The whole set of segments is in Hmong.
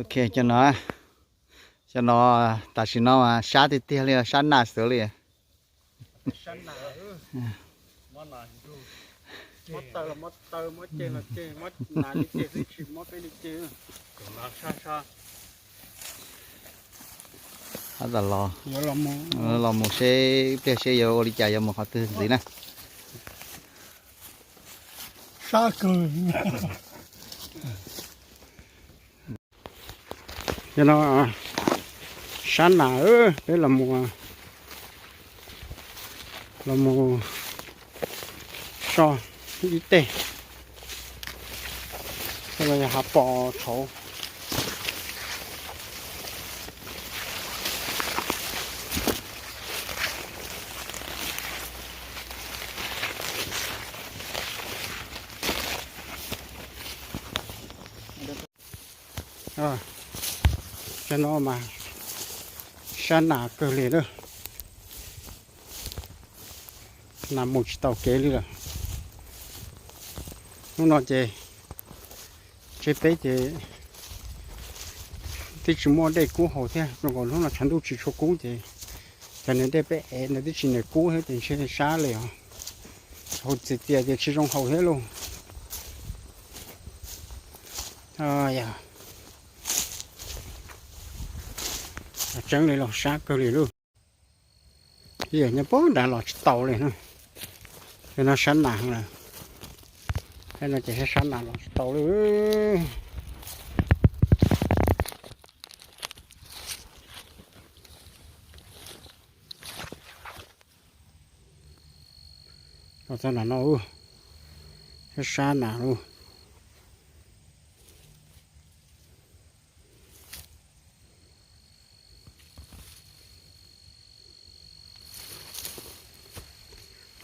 Ok, cov no, cov no tam sim no mas sab tiag tiag li, sab nas xwb li. Tab tom los, los mus seb ib pliag seb yuav ua li cas yuav mus qhov twg ntxiv na. Cov no sab nas, peb los mus, los mus so ib teg, los yog hav pos tshauv. Cov no mas sab nas kawg li lawm, nas mus tsis tau kev li lawm. Hnub no ces tsev peb ces twb tsis muaj dej kub haus thiab, zoo nkaus hnub no tshav ntuj tsis tshua kub ces cov niag dej peb ev ntawd twb tsis niam kub thiab ces ntshe sab li os. Haus txias txias ces tsis zoo haus thiab lauj. Tseeb li los sab kawg li lauj. Nyob puag nrad los tsis tau li. Cov no sab nas lawm. Cov no ces sab nas los tsis tau li. Los txog nram no, sab nas lauj.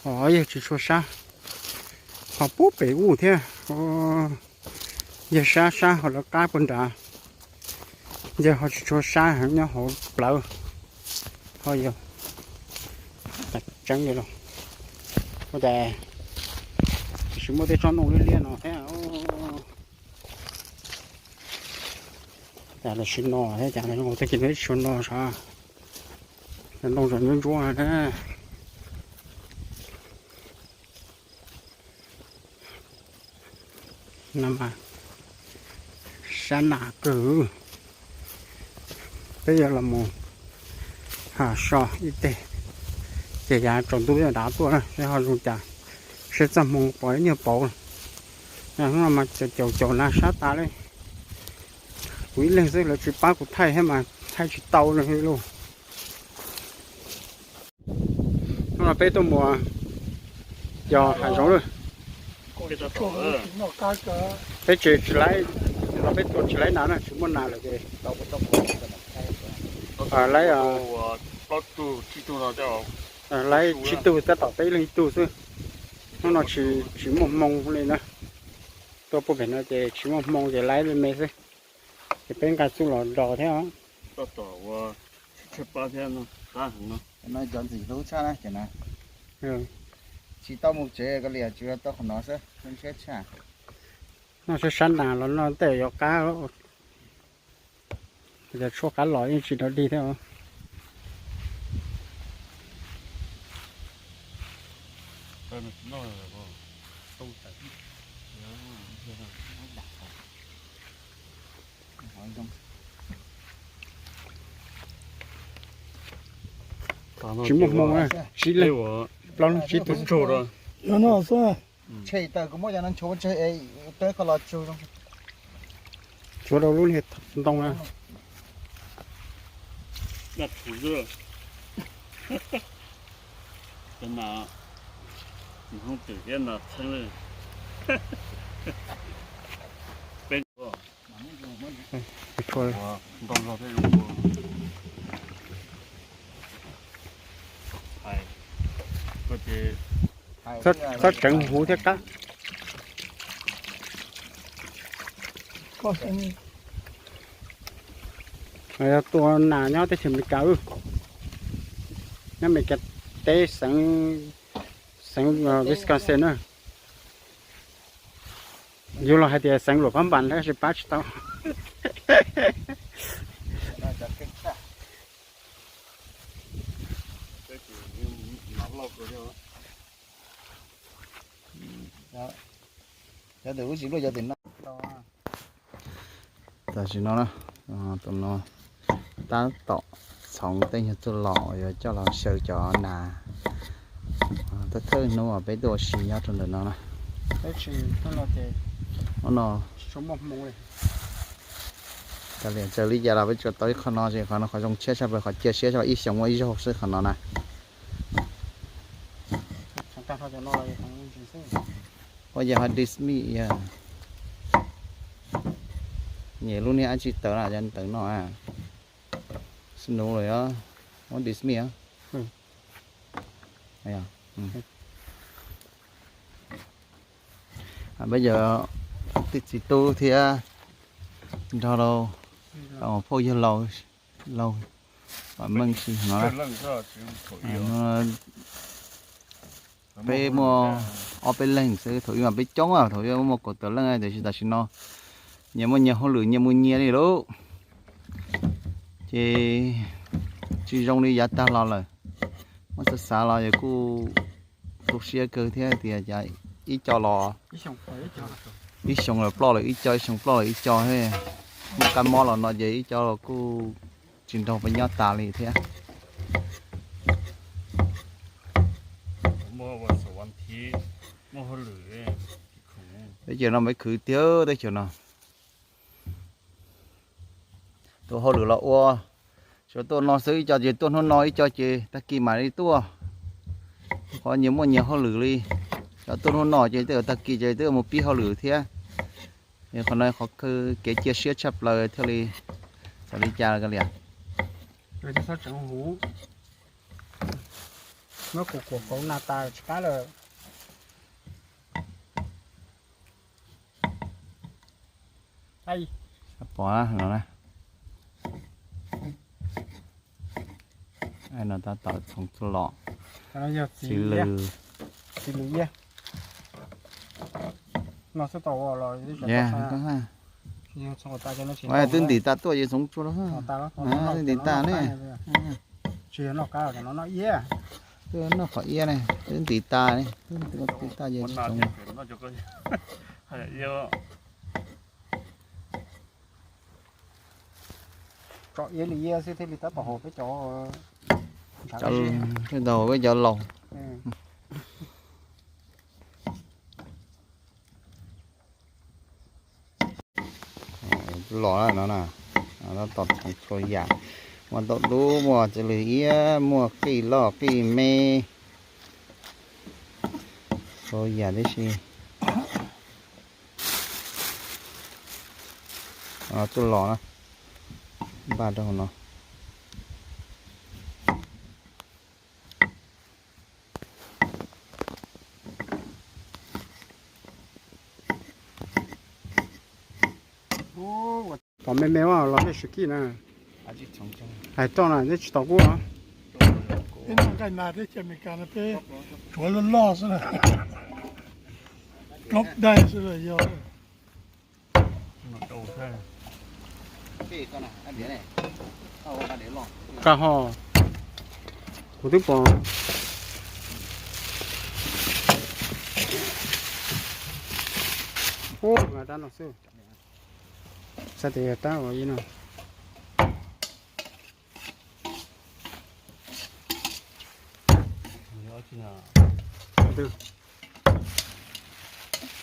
Ho yog tsis tshua sab, ho puag pem ub thiab. Yog sab sab ho lawv qab puag nrad, yog ho tsis tshua sab heev nyob hauv plawv. Ho yog tseeb li los, ua cas tsis muaj tej tsob ntoo liab liab no thiab. Cas los sis no thiab cas los tej kis no tsis tshua no sav, ntoo tseem ntsuab ntsuab na. No mas sab nas kawg. Peb yuav los mus so ib teg, ces yav tsaus ntuj dav tuaj na seb ho zoo cas, seb txoj hmoo pom ib nyuag pauv. Hnub no mas caum caum nas sab tas li. Kuv ib leeg xwb lawv tsis pab kuv thaij thiab mas thaij tsis tau li lauj. Hnub no peb tuaj mus yos hav zoov lawm. Peb tsis, tsis laib, no peb tuaj tsis laib nas na, tsis muaj nas lawm ces laib, laib tsib tug tab tom peb ib leeg ib tug xwb. Hnub no tsis muaj hmoo li na. Tuaj puag pem no ces tsis muaj hmoo ces laib me me xwb. Ces peb nqa txuj los do thiab. Cov ntxim hlub tshaj na, tsis tau mus tsev ko liam tsuas yog tau qhov no xwb, ntshiab tshaj. Noj sab sab nas los noj tej yuav qab, tshuaj qab los yeej tsis dog dig thiab. Tsis muaj hmoo, tsib leeg, plaub leeg tsib tug. Tshuav rau lub niag ntoo na. Txhob tseev huv thiab kab. Yog tua nas nyob teb chaws Amelikas, nyob Amelikas teb xeev, xeev Wisconsin na. Yus los hais tias xeev Luam Phab Npas tab sis pab tsis tau. Cov twg ub tsis luaj cov twg no. Tam sim no na, tus no tab tom txhoov tej nyuag txuj lom uas yuav coj los xyaw cov nas. Thawj thawj hnub uas peb tuaj ua si nyob rau ntawm no na. Hnub no, kav liam txawm li cas los peb tsuas tau ib qho no ces qhov no qhov zoo tshiab tshaj plaws, qhov cia siab tshaj plaws, ib xyoos muaj ib zaug xwb qhov no na. Ua yog ho dismiss yog, nyem lub niag dab tsi tawv na, cov ntawv no. Snow lawm os, muab dismiss os. Peb cov tij txiv tub thiab nrog rau phauj yawg laus, laus Vam Meej si no. Peb muaj ob peb leeg xwb, thaum ub mas peb coob, thaum ub muaj kaum tawm leej, tiam sis tam sim no nyias muaj nyias hauj lwm nyias mus nyias li lauj. Ces tsis zoo li yav tag los lawm. Muab xav xav los yog kuj tu siab kawg thiab tias cas ib co los, ib xyoo los ploj lawm ib co, ib xyoo ploj lawm ib co thiab. Muaj kab mob los no ces ib co los kuj tsis nrog peb nyob tas li thiab. Teb chaws no peb khwv tiag teb chaws no. Tus hauj lwm los ua, tsuas tuaj no xwb, ib co ces tuaj hnub no, ib co ces tag kis mam li tuaj. Qhov nyias muaj nyias hauj lwm li. Cov tuaj hnub no ces twb tag kis ces twb mus pib hauj lwm thiab. Qhov no qhov kev cia siab tshaj plaws thiaj li, txawm li cas kav liam. Muab kuv kuam kauv nas tas tsis qab lawm. Pom no na. No tab tom txhoov txuj lom. Txiv lws. Twb ntim tas tuaj ces txhoov tsuag, twb ntim tas ne. Twb noj qab cov no, twb ntim tas ne, twb ntim tas ces txhoov. Tso iab li iab xwb thiaj li tab tom haum peb cov, cov, peb cov laus. Los no na, tab tom txhoov txhua yam, muaj ntau dub, muaj txiv lws iab, muaj qij loj qij me, txhua yam tib si. Txuj lom na, npaj rau hauv no. Tom me me los nej swm kij na. Hais tso na, nej tsis tau kuj. Peb noj nqaij nas teb chaws Amelikas no peb tshuav loj loj xwb na. Plaub daig xwb los yog. Qab ho, kuv twb pom. Ub, tab no xwb. Xav tias yog tab ua ib no.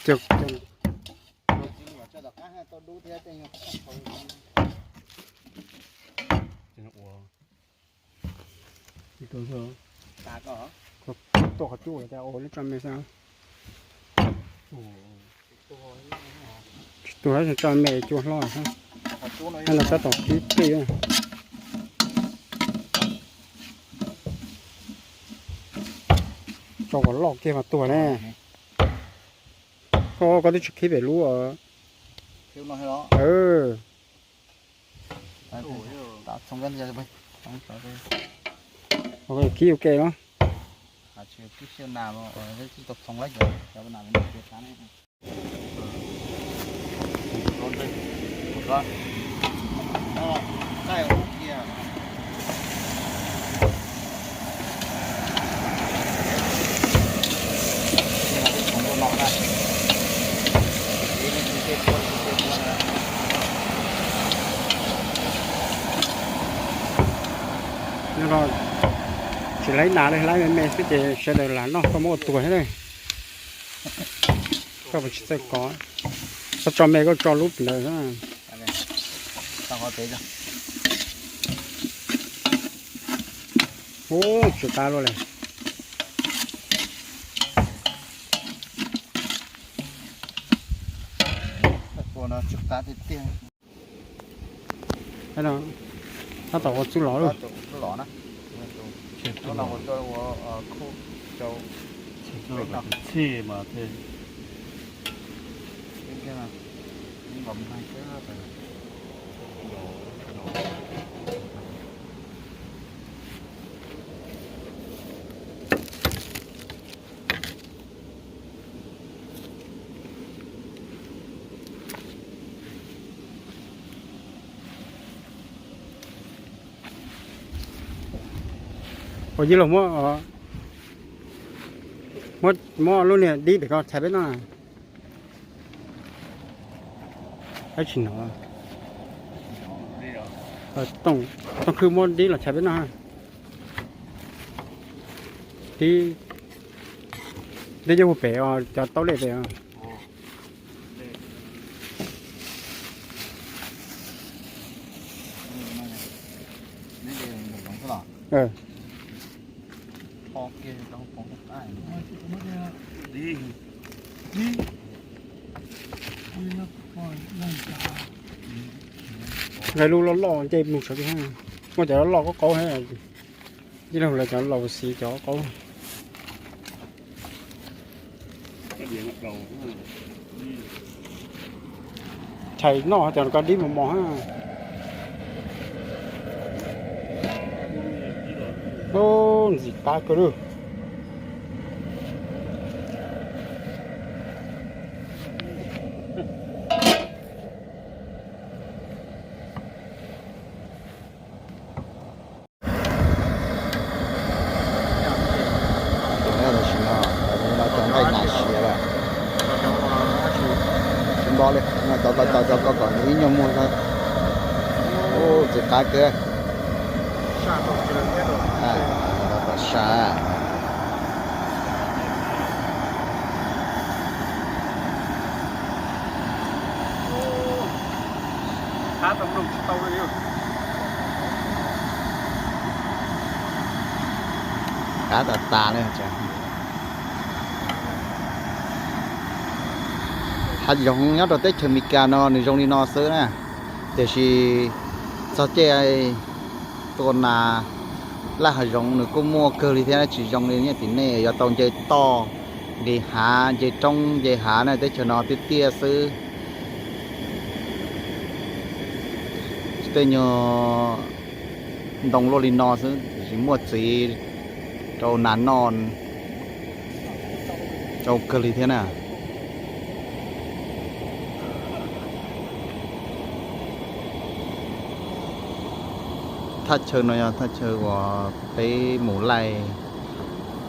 Tuaj qhov cub tias ua lub tso me xwb. Tsis tuag, tso me cua hlob xwb. Los tab tom kib qij. Tso kom loj kiag mas tuag ne. Koj, koj twb tsis qhib pem lub. Kib ua ke los. Koj tsis laib nas li, laib me me xwb ces sawv daws lam noj koj muab ua tuag thiab. Koj puas tsis txawj kov? Koj tso me koj tso lub ntawd. Ub, tsw qab luaj li. Tab tom ua txuj lom lawm. Ua yij laug, muab lub niag dib pem ko tshais peb noj. Tsis no, Tooj Khwb muab dib los tshais peb noj. Dib, dib cov hu pem os, cov taub lej pem os. Nqe lub loj loj nce mus saud, muaj cov loj loj qaub qaub thiab. Ib leeg lawv cov laus xis cov qaub. Tshais noj cov ko dib mos mos thiab. Ub, ntxim qab kawg li. Tam sim no, tam sim no cov nqaij nas siav lawm. Tsis nto li, cov ko, cov ko kom nws ib nyuag muag xwb. Ub, ntxim qab kawg. Tom sab. Qab tas tas li. Hav zoov nyob rau teb chaws Amelikas no nws zoo li no xwb na, tiam sis txog caij tua nas laj hav zoov nws kuj muaj kawg li thiab, tsis zoo li nyob tim nej yuav tau nce toj, nqis hav, nce roob nce hav na, teb chaws no tiaj tiaj xwb. Tej nyuag ntoo luaj li no xwb tiam sis muaj txiv rau nas noj tsau kawg li thiab na. Thaj chaw no yog thaj chaw uas peb mus laij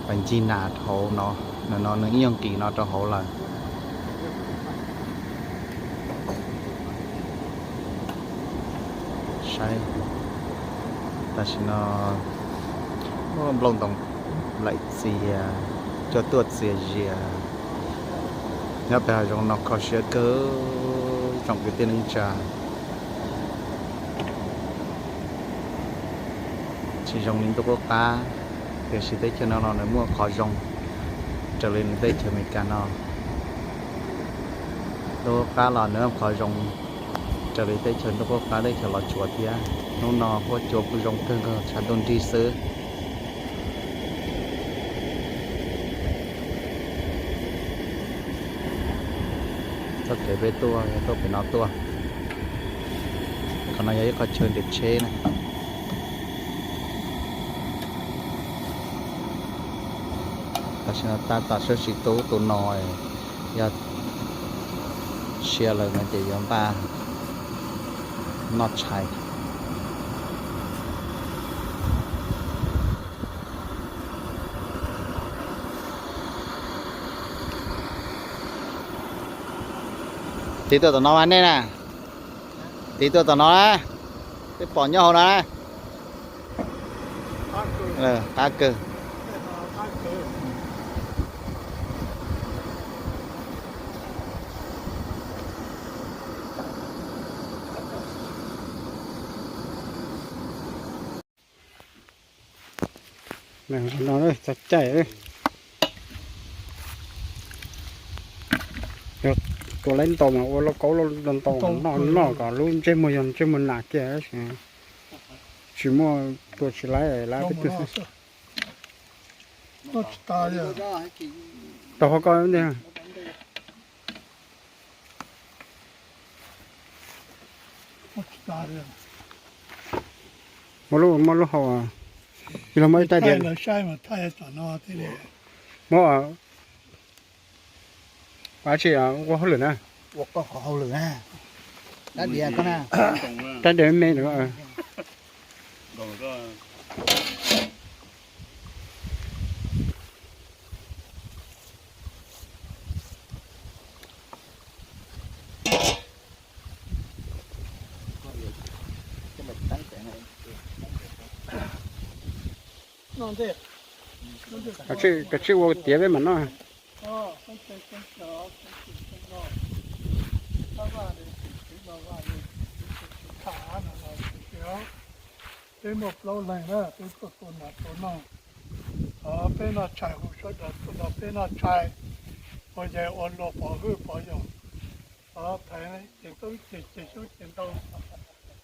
pas ncig nas rau hauv no, no nws ib nyuag nqis no rau hauv lawm. Saib, tam sim no nplooj ntoo laim txias, cua tuaj txias zias. Nyob pem hav zoov no kho siab kawg, tsoom kwv tij neej tsa. Tsis zoo li ntuj qub qab, tiam sis teb chaws no los nws muaj qhov zoo raws li nws teb chaws Amelikas no. Ntuj qub qab los nws muaj qhov zoo raws li teb chaws ntuj qub qab teb chaws Los Tsuas thiab. Hnub no huab cua kuj zoo kawg nkaus tshav ntuj nrig xwb. Txoj kev peb tuaj yog tuaj pem no tuaj. Qhov no yog ib qho chaw nres tsheb na. Tam sim no tab tom sawv tsis tub tus no, yog sia lawm no ces yuav npaj noj tshais. Tiv tuaj tom no mas nej na. Tiv tuaj tom no na. Peb pom nyob hauv no na. Qab kawg. No txog caij, yog tua laib ntau mas ua lauj kaub lauj ntau noj noj kom lub ntsej muag yog ntsej muag nas kiag, tsis muaj tua tsis laib laib peb tug. Rau qhov ko ntej. Muaj lub, muaj lub hau, ib los muaj ib tais diav. Muab ua tsi, ua hauj lwm na. Ua koj qhov hauj lwm na. Rab diav koj na. Rab diav me na. Kav tsij ua tiav peb mam noj. Peb muaj plaub leeg na, peb tuaj tua nas tua noog. Peb noj tshais hu sawv daws tuaj nrog peb noj tshais, ua yais ua luam pov hwj pov yog. Thaiv ces tub ces ces xyoob ces ntoo,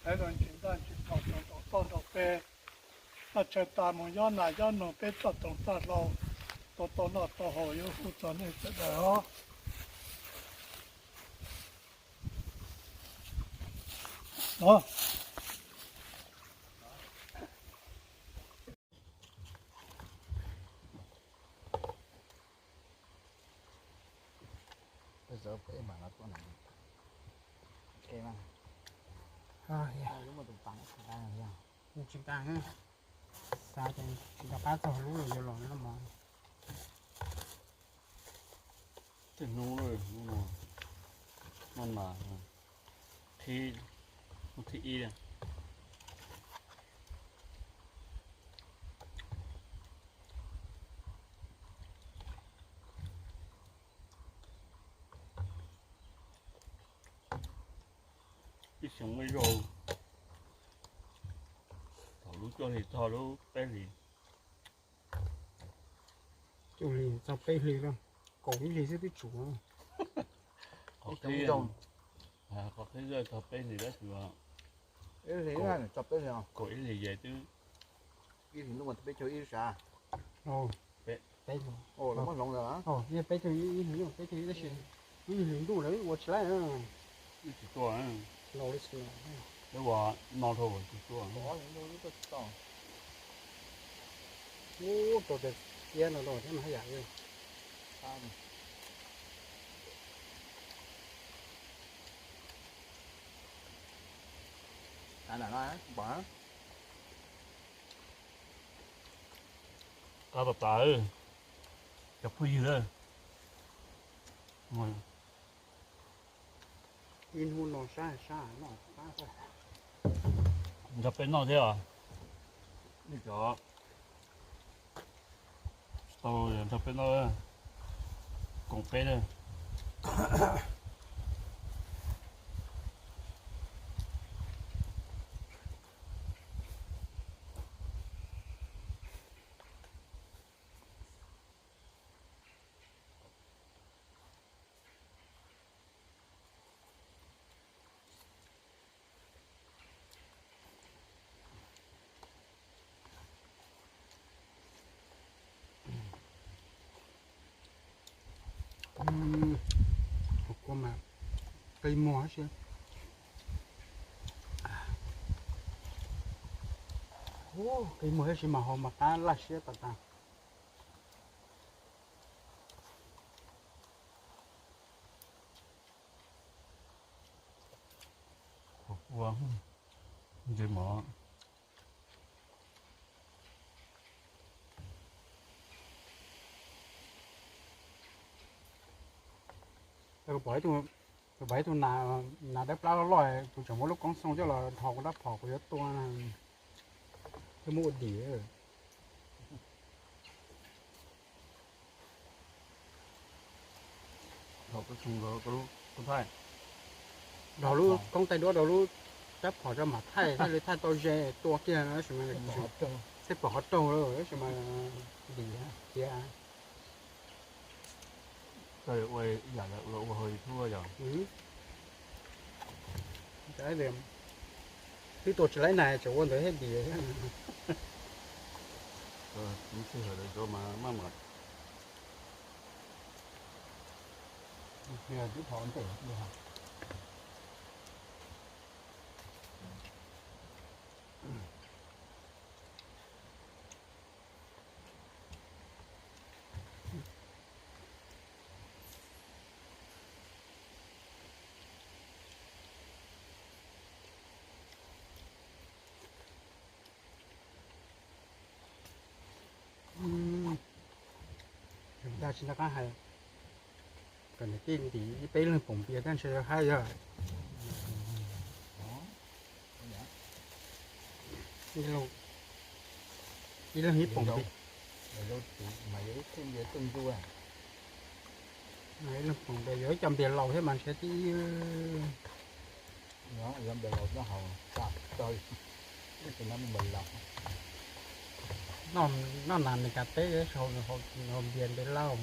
thaiv los ntsis ntaj ntsis phom rau nraum toj nraum peg. Noj tshais tas mus yob nas yob noog peb txoj toov txoj hlau, tau tau noj tau haus yuav hu txog nej sawv daws os. Tsis tas, tsis nco qab txog lub yuav los noj mov. Tej hnub, hnub no, no mas qhib, hnub thib ib. Ib xyoo muaj ib zaug, thaum lub cuaj hlis txog lub peb hlis. Cuaj hlis txog peb hlis lawm, kaum ib hlis xwb twb tsum. Qhov qhib, qhov qhib txog peb hlis tab sis, kaum ib hlis ces twb, ib hlis ntuj mas peb caug ib sav. Peb, peb caug ib hlis, peb caug ib tab sis ib hlis ntuj lawm ua tsis laib. Tsis tuaj, laus li xwb no. Peb ua no dhau tsis tuaj. Ub, rau tias iab no rau thiab mas haj yam li. Qab tas tas, cov phooj ywg. Ib hnub no sab sab noj qab. Nrog peb noj thiab os. Nej cov tsis tau nrog peb noj, koom peb na. Qhov kua mas qi muag tab sis, qi muag tab sis mas haus mas qab laj siab tas tas. Qhov kua, ntsej muag. Kuv pom ib tug, kuv pom ib tug nas dawb plab loj loj, kuv tseem muab lub koob xoo coj los dhos kuv rab phom kuv yuav tua na. Twb muab ua dim. Thaum koj thaij, rau lub koob taij duab rau lub rab phom rau mam thaij, thaij li thaij tau ze tua kiag no, tab sis mas thiaj pom qhov raug lawm, tab sis mas dim thiab. Koj ua ib yam ua hauv YouTube yog? Twb tua tsis laib na, tseem ua ntawd thiab dim thiab. Sij hawm lawm mas maj mam. Twb thov ntej. Tsis nco qab hais, kom niam tij ntim ib peb leeg poom npias thiab ntshe haib yog. Ib leeg ib poom npias. Ib leeg poom npias yuav ib co npias laus thiab mas ntshe tib noj nas Meskas teb, haus npias npias laus.